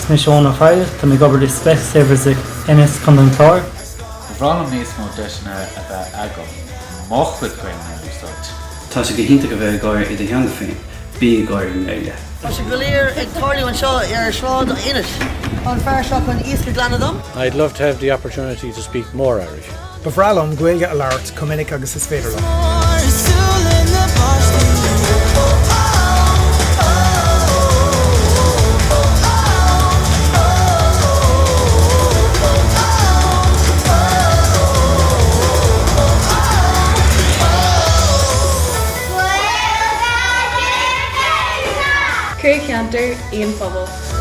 Is mise Eoin Ó Fearghail, tá mé ag obair le Specsavers ag Ennis, Contae an Chláir. Ba bhreá liom níos mó deiseanna a bheith agam mo chuid Gaelainne a úsáid. Tá sé go hiontach a bheith ag gáire i do theanga féin, bí ag gáire i nGaeilge. Tá sé go léir ag tarlú anseo ar Shráid Inis. Tá an fear seo chun iasc a ghlanadh dom. I'd love to have the opportunity to speak more Irish. Ba bhreá liom Gaeilge a labhairt chomh minic agus is féidir liom. Cúig cheantar, aon phobal.